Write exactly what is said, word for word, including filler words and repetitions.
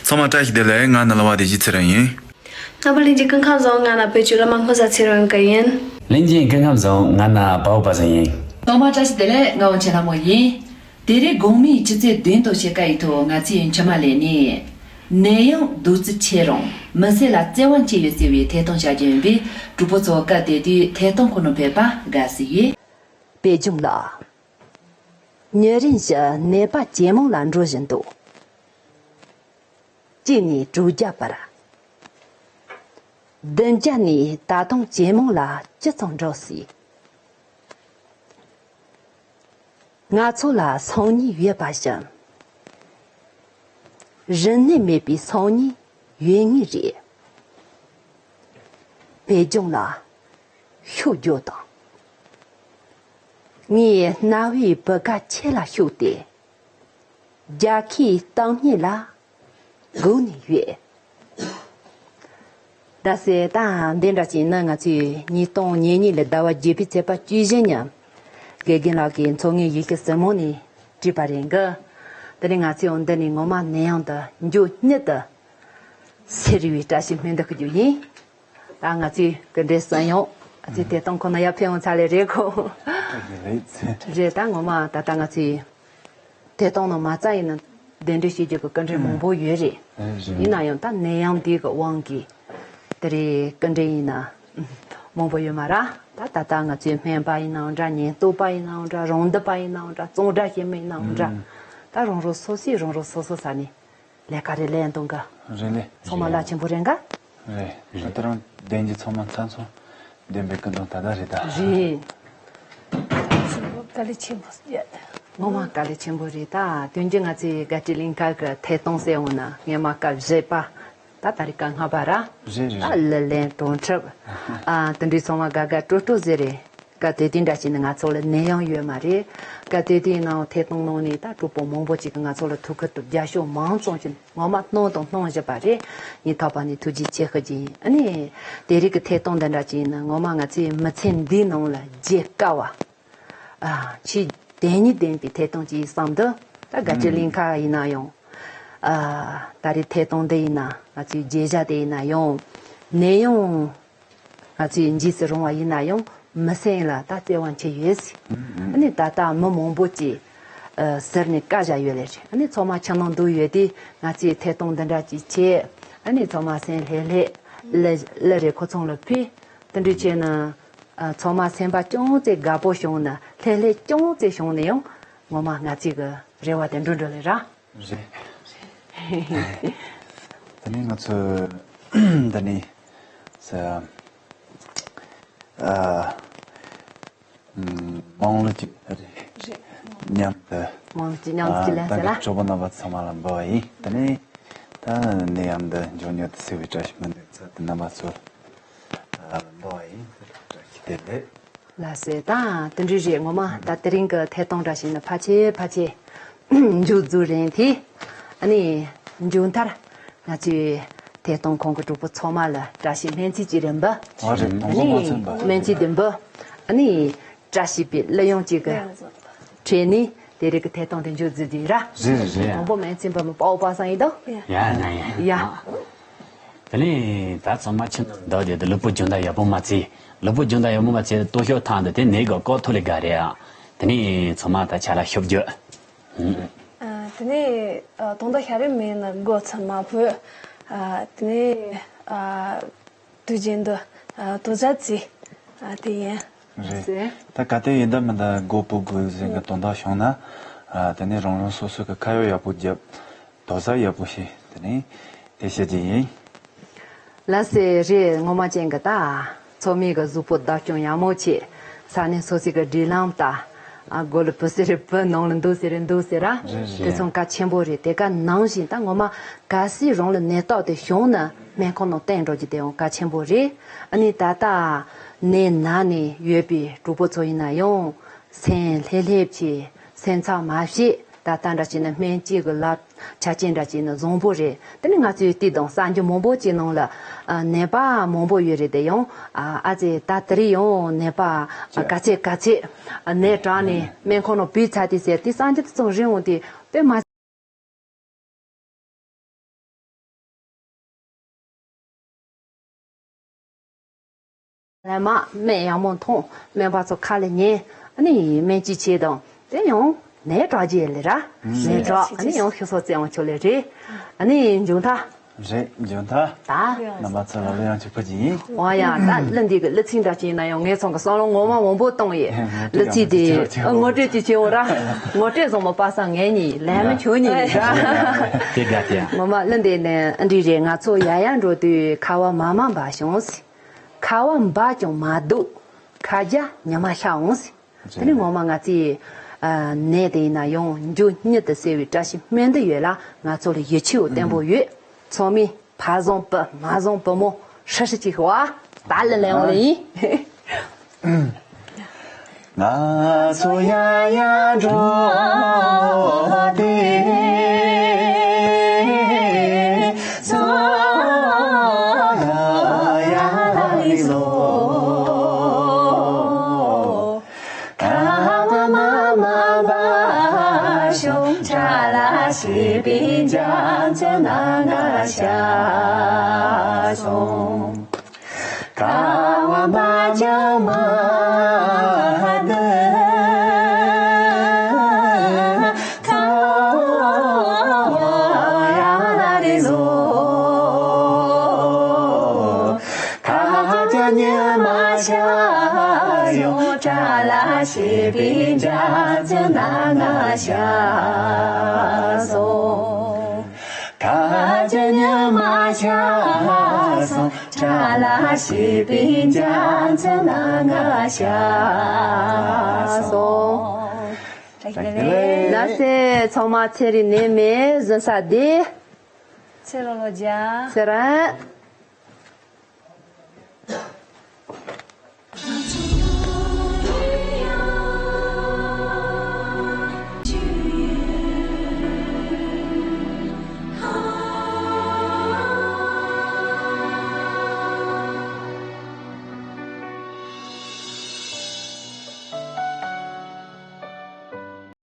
ཚང་མ་བཀྲ་ཤིས་བདེ་ལེགས། ང་ནི་ལ་བ་བདེ་སྐྱིད་ཚེ་རིང་ཡིན། རྣམ་པ་ལྷན་རྒྱས་སྐུ་ཁམས་བཟང་། ང་ནི་བོད་ཀྱི་གླུ་མ་སྔོ་བཟའ་ཚེ་རིང་གི་ཡིན། ལྷན་རྒྱས་སྐུ་ཁམས་བཟང་། ང་ནི་དཔའ་བོ་པ་སངས་ཡིན། ཚང་མ་བཀྲ་ཤིས་བདེ་ལེགས། ང་དབང་ཆེན་ལྷ་མོ་ཡིན། དེ་རིང་དགོང་མོའི་ཆུ་ཚོད་བདུན་དང་ཕྱེད་ཀ་ཡི་ཐོག་ང་ཚོས་མཆི་མ་ལས་ནས། ནད་ཡམས་བདུད་རྩི་ཆེ་རུང་མི་སེར་ལ་བརྩེ་བ་ཆེ་ཡོད་ཟེར་བའི་ཐད་གཏོང་བྱ་རྒྱུ་ཡིན་པས། གྲོགས་པོ་ཚོ་སྐབས་དེ་དུས་ཐད་གཏོང་ཁོ་ན་ཕེབས་པ་དགའ་བསུ་ཡོད། པད་ལྗོངས་ལགས། ཉེ་རིང་ཞིག་ནད་པ་ཇེ་མང་ལ་འགྲོ་བཞིན་འདུག་གཅིག་ནས་དྲུག་བརྒྱ་བར། བདུན་བརྒྱ་ནས་ད་དུང་ཇེ་མང་ལ་ཇི་ཙམ་འགྲོ་སྲིད། ང་ཚོ་ལ་སང་ཉིན་ཡོད་པ་བཞིན། རིན་མེད་མེད་པའི་སང་ཉིན་ཡོད་ངེས་རེད། པད་ལྗོངས་ལགས། ཤུགས་རྒྱོབ་དང་། ངས་གནའ་བོའི་བུ་ག་ཁྱེད་ལ་ཤུགས་ཏེ། རྒྱལ་ཁའི་གཏམ་སྙན་ལ་སྒུག་ནས་ཡོད། ད་ཟེར་ད་འདི་འདྲ་ཅིག་ནི་ང་ཚོས་ཉིས་སྟོང་ཉེར་གཉིས་ལོའི་ཟླ་བ་བརྒྱད་པའི་ཚེས་པ་བཅུ་བཞི་ཉིན། དགེ་རྒན་ལགས་ཀྱིས་མཚོ་སྔོན་ཡི་གེ་ཟུར་མོ་ནས་བྲིས་པ་རེད་གི། དེ་ནས་ང་ཚོས་འོ་འདི་ནས་ངོ་མ་ནད་ཡམས་འདི་མགྱོགས་མྱུར་དུ་སེལ་བའི་བཀྲ་ཤིས་སྨོན་འདུན་ཞུ་རྒྱུ་ཡིན། ད་ང་ཚོས་སྐུ་མགྲོན་གསན་ཡོང་། ང་ཚོས་ཐད་གཏོང་ཁོ་ན་ཡར་ཕེབས་ཡོང་ཚར་ལེ་རེད་གོ། རེད། རེད། ད་ངོ་མ་ད་ལྟ་ང་ཚོས་ཐད་གཏོང་ནང་མ་རྩ་ཡིན་ན་གདན་འདྲེན་ཞུ་རྒྱུ་གི་སྐུ་མགྲོན་མང་པོ་ཡོད་རེད། རེད། རེད། ཡིན་ན་ཡང་ད་ནད་ཡམས་འདི་གི་དབང་གིས་དེ་རིང་སྐུ་མགྲོན་ཡིན་ན་མང་པོ་ཡོད་མ་རེད། ད་ད་ལྟ་ང་ཚོའི་སྨན་པ་ཡིན་ནའང་འདྲ། ཉེན་རྟོག་པ་ཡིན་ནའང་འདྲ། རང་འདུན་པ་ཡིན་ནའང་འདྲ། གཙང་སྦྲ་བྱེད་མི་ཡིན་ནའང་འདྲ། ད་རང་རང་སོ་སོས་རང་རང་སོ་སོ་ས་ནས་ལས་ཀ་རེ་ལས་འདུག་ག། རེད་ལེ། ཚང་མ་རེད། རླབས་ཆེན་པོ་རེད་ག། རེད། ད་ལྟ་རང་གདན་གྱི་ཚང་མ་ཚང་ཚང་བདེན་པའི་སྐུ་མདུན་ད་ལྟ་རེད་ད། རེད། དཀའ་ལས་ཆེན་པོ་ཡོད། ངོ་མ་དཀའ་ལས་ཆེན་པོ་རེད་ད། དོན་གྱི་ང་ཚོའི་དགའ་སྤྲོའི་གླིང་ཁ་གི་ཐད་གཏོང་ཟེར་འོང་ན་སྔས་མ་སྐབས་བཞི་པ། ད་ད་རེས་སྐབས་ལྔ་པ་ར། རེད་རེད། ད་གླུ་ལེན་དོན་འཁྲབ། ཨ་དེ་འདྲའི་ཚང་མ་དགའ་དགའ་སྤྲོ་སྤྲོ་ཟེར་རེད། སྐབས་དེ་དུས་འདྲ་བྱས་ནས་ང་ཚོ་ལ་ནད་ཡམས་ཡོད་མ་རེད། སྐབས་དེ་དུས་ནང་ཐད་གཏོང་ནང་ནས་ད་གྲོགས་པོ་མང་པོ་ཅིག་གིས་ང་ཚོ་ལ་ཐུགས་ཁུར་དང་རྒྱབ་སྐྱོར་མང་ཙམ་ཞིག་ངོ་མ་གནང་དང་གནང་བཞིན་པ་རེད། ངས་ཐོག་པ་ནས་ཐུགས་རྗེ་ཆེ་ཞུ་རྒྱུ་ཡིན། ཨ་ནི་དེ་རིང་གི་ཐད་གཏོང་འདི་འདྲ་ཅིག་ཡིན་ན་ངོ་མ་ང་ཚོའི་མི་ཚེ་འདིའི་ནང་ལ་བརྗེད་དཀའ་བ། ཨ་ཆེས་དོན་སྙིང་ལྡན་པའི་ཐད་གཏོང་ཅིག་ཡིན་བསམ་འདུག་ད་དགའ་སྤྲོའི་གླིང་ཁ་ཡིན་ན་ཡང་། ཨ་ད་རེས་ཐད་གཏོང་འདི་ཡིན་ན་ང་ཚོའི་མཇལ་བྱ་དེ་ཡིན་ན་ཡང་། ནད་ཡམས་ང་ཚོས་འཇིགས་སུ་རུང་བ་ཡིན་ན་ཡང་མི་སེམས་ལ་ད་བརྩེ་བ་ཆེ་ཡོད་ཟེར། ཨ་ནི་ད་ལྟ་མི་མང་པོ་ཅིག་ཨ་ཟུར་ནས་བཀའ་བཞག་ཡོད་ལེ་རེད། ཨ་ནི་ཚང་མ་ཁྱིམ་ནང་འདུག་ཡོད་དུས་ང་ཚོས་ཐད་གཏོང་འདི་འདྲ་ཅིག་བྱས། ཨ་ནི་ཚང་མ་སེམས་ལྷོད་ལྷོད། གླུ་གླུ་རེ་ཁོ་ཚང་ལ་ཕུལ། དེ་འདྲ་བྱས་ན་ཨ་ཚང་མ་སེམས་པ་ཅུང་ཙེ་དགའ་པོ་བྱུང་ན་ལྷོད་ལྷོད་ཅུང་ཙེ་བྱུང་ན་ཡང་ངོ་མ་ང་ཚོའི་གི་རེ་བ་དེ་འགྲུབ་འགྲོ་ལེ་ར། རེད། དེ་ནས་ང་ཚོ་འདི་ནས་ས་ཨ་མང་ལོ་གཅིག་རེད། རེད། མཉམ་དུ་མང་ལོ་གཅིག་མཉམ་དུ་ཨ་ལེན་ད་ཟེར་ལ། གྲོགས་པོ་རྣམ་པ་ཚང་མ་ལ་འབུལ་བ་ཡིན། དེ་ནས་ད་ནད་ཡམས་འདི་མགྱོགས་མྱུར་དུ་སེལ་བའི་བཀྲ་ཤིས་སྨོན་འདུན་ཚུལ་དུ་རྣམ་པ་ཚོ་ལ་འབུལ་བ་ཡིན། བཀྲ་ཤིས་བདེ་ལེགས། ལགས་སོ། ད་དེ་འདྲ་རེད། ངོ་མ་ད་དེ་རིང་གི་ཐད་གཏོང་འདྲ་ཞིག་ནི་ཕལ་ཆེར་ཕལ་ཆེར་མཇུག་རྫོགས་རན་ཏེ། ཨ་ནི་མཇུག་མཐར་ང་ཚོའི་ཐད་གཏོང་ཁང་གི་གྲོགས་པོ་ཚང་མ་ལ་བཀྲ་ཤིས་སྨན་བཅོས་ཅིག་རེ་འབུལ། ཨ་རེད། ཨ་མང་པོ་ནི་མང་ཚོད་འབུལ། སྨན་བཅོས་དེ་འབུལ། ཨ་ནི་བཀྲ་ཤིས་པའི་གླུ་དབྱངས་ཅིག་གི་ཁྲོད་ནས་དེ་རིང་གི་ཐད་གཏོང་དེ་མཇུག་རྫོགས་རྒྱུ་ར། རེད་རེད་རེད། མང་པོ་སྨན་བཅོས་འབུལ་མི་དཔའ་བོ་པ་སངས་ཡིན་དོ། ཡ་ན་ཡ། ཡ། དེ་ནས་ད་ཚང་མ་ཁྱིམ་ནང་བསྡད་དེ་ལུས་པོ་སྦྱོང་བརྡར་ཡག་པོ་མ་བྱས། ལུས་པོ་སྦྱོང་བརྡར་ཡག་པོ་མ་བྱས་ལྟོ་ཤོག་ཐང་དུ་དེ་ནས་གི་ཀོ་ཐོ་ལི་ག་རེ་ཨ། དེ་ནས་ཚང་མ་ད་ཆ་ལ་ཤོབ་རྒྱུ། ཨ། དེ་ནས་ཨ་དོན་དག་ཤ་རེ་མེད་ན་སྒོ་ཚང་མ་ཕུད། ཨ་དེ་ནས་ཨ་དུས་རྒྱུན་དུ་ཨ་དུ་ཟ་རྩི་ཨ་དེ་ཡིན། རེད། ཟེར། ད་ག་དེ་ཡིན་ད་མིན་ད་སྒོ་ཕུད་དགོས་ཟེར་གི་དོན་དག་བྱུང་ན། ཨ་དེ་ནས་རང་རང་སོ་སོ་གི་ཁ་ཡོག་ཡག་པོ་བརྒྱབ། དོ་ཟ་ཡག་པོ་ཞིག་དེ་ནས་དེ་བཤད་ཀྱི་ཡིན། ལགས་སེ། རེད། ངོ་མ་ཅན་གི་ད་ཚོགས་མི་གི་གཟུགས་པོ་བདག་སྐྱོང་ཡག་མོ་བྱེད། ས་གནས་སོ་སོ་གི་སྒྲིག་ལམ་ལྟར། ཨ་སྒོ་ལ་བུད་ས་རེ་བུད། ནང་ལ་འདུག་ས་རེ་འདུག་ཟེར་ར། རེད་རེད། དེ་ཚོ་གལ་ཆེན་པོ་རེད། དེ་ག་ནང་བཞིན་ད་ངོ་མ་གལ་སྲིད་རང་ལ་ནད་རྟགས་དེ་བྱུང་ན་སྨན་ཁང་ནང་བསྟན་འགྲོ་རྒྱུ་དེ་ཡང་གལ་ཆེན་པོ་རེད། ཨ་ནི་ད་ལྟ་ནད་ན་ནས་ཡོད་པའི་གྲོགས་པོ་ཚོ་ཡིན་ན་ཡང་སེམས་ལྷོད་ལྷོད་བྱེད། སེམས་འཚབ་མ་བྱེད། ད་ལྟ་འདྲ་བྱས་ན་སྨན་བཅོས་ཀྱི་ལག་ཆ་རྐྱེན་འདྲ་བྱས་ན་བཟང་པོ་རེད། དེ་ནི་ང་ཚོའི་དུས་དང་གསར་འགྱུར་མང་པོ་ཅིག་ནང་ལ་ཨ་ནད་པ་མང་པོ་ཡོད་རེད། དེ་ཡང་ཨ་ཨ་ཙི་ད་དེ་རིང་ཡང་ནད་པ་ཨ་ག་ཚད་ག་ཚད་ཨ་ནད་དྲག་ནས་སྨན་ཁང་ནང་བུད་ཚར་དུས་ཟེར་དེ་གསར་འགྱུར་དེ་ཚོ་རིང་འོང་དུས་དཔེ་མ། ལས་མ་སྨན་ཡག་མོ་འཐུང་། སྨན་པ་ཚོ་ཁ་ལ་ཉན། ཨ་ནི་སྨན་བཅོས་བྱེད་དང་། དེ་ཡང་ནད་དྲག་རྒྱུ་ལས་ར། ནད་དྲག་ཨ་ནི་ཡང་ཤི་སོགས་བཙལ་འོང་ཆོག་ལས་རེད། ཨ་ནི་མཇུག་མཐའ། རེད། མཇུག་མཐའ། ད། རྣམ་པ་ཚོ་ལ་གླུ་དབྱངས་ཕྱུག་པོ་ཅིག་ཡིན། འོ་ཡ། ད་གླུ་འདི་གི་གླུ་ཚིག་འདྲ་ཅིག་ཡིན་ན་ཡང་ངའི་ཚང་གི་བསམ་བློ་ངོ་མ་མང་པོ་གཏོང་ཡས། གླུ་ཚིག་དེ་ངོ་སྤྲོད་ཅིག་བྱེད་འོ་ར། ངོ་སྤྲོད་བཟང་མོ་པ་སངས་ངས་ཉིད་ལས་མི་ཆོག་ཉིད་ཡིན་ར། དེ་དགའ་དེ། ངོ་མ་གླུ་འདི་ནས་འདི་རེད། ང་ཚོ་ཡར་ཡར་འགྲོ་དུས་ཁ་བ་མར་མར་འབབ་བྱུང་ཟེར། ཁ་བ་འབབ་ཀྱང་མ་སྡུག་ཁ་རྒྱ་ཉི་མ་ཤར་འོང་ཟེར། དེ་ནི་ངོ་མ་ང་ཚོའི་ཨ་ནད་དེ་ཡིན་ན་ཡང་མཇུག་མྱུར་དུ་སེལ་བའི་བཀྲ་ཤིས་སྨོན་འདུན་ཡོད་ལ། ང་ཚོ་ལ་ཡིད་ཆེས་བརྟན་པོ་ཡོད། ཚང་མས་ཕར་བཟང་བུ་མར་བཟང་བུ་མོ་ཧྲི་ཧྲི་ཅིག་ཤོག་ཨ། ད་གླུ་ལེན་འོང་ལེ་ཡིན། ང་ཚོ་ཡར་ཡར་འགྲོ་དུས། ཚོ་ཡར་ཡར་རིང་སོ། ཁ་བ་མར་མར་འབབ་བྱུང་། ཁྲ་ལ་ཞིག་པའི་རྒྱ་མཚོ་ནང་ང་ཤར་སོང་། ཁ་བ་འབབ་ཀྱང་མ་སྡུག་ཚོ་ཡར་རིང་སོ། ཁ་བ་ཉི་མ་ཤར་སོང་། ཁྲ་ལ་ཞིག་པའི་རྒྱ་མཚོ་ནང་ང་ཤར་སོང་། ཁ་བ་ཉི་མ་ཤར་སོང་། ཁྲ་ལ་ཞིག་པའི་རྒྱ་མཚོ་ནང་ང་ཤར་སོང་། ལགས་སེ། ཚང་མ་ཚེ་རིང་ནད་མེད་བཟང་ས་བདེ། ཚེ་རིང་ལོ་བརྒྱ། ཚེ་རིང་།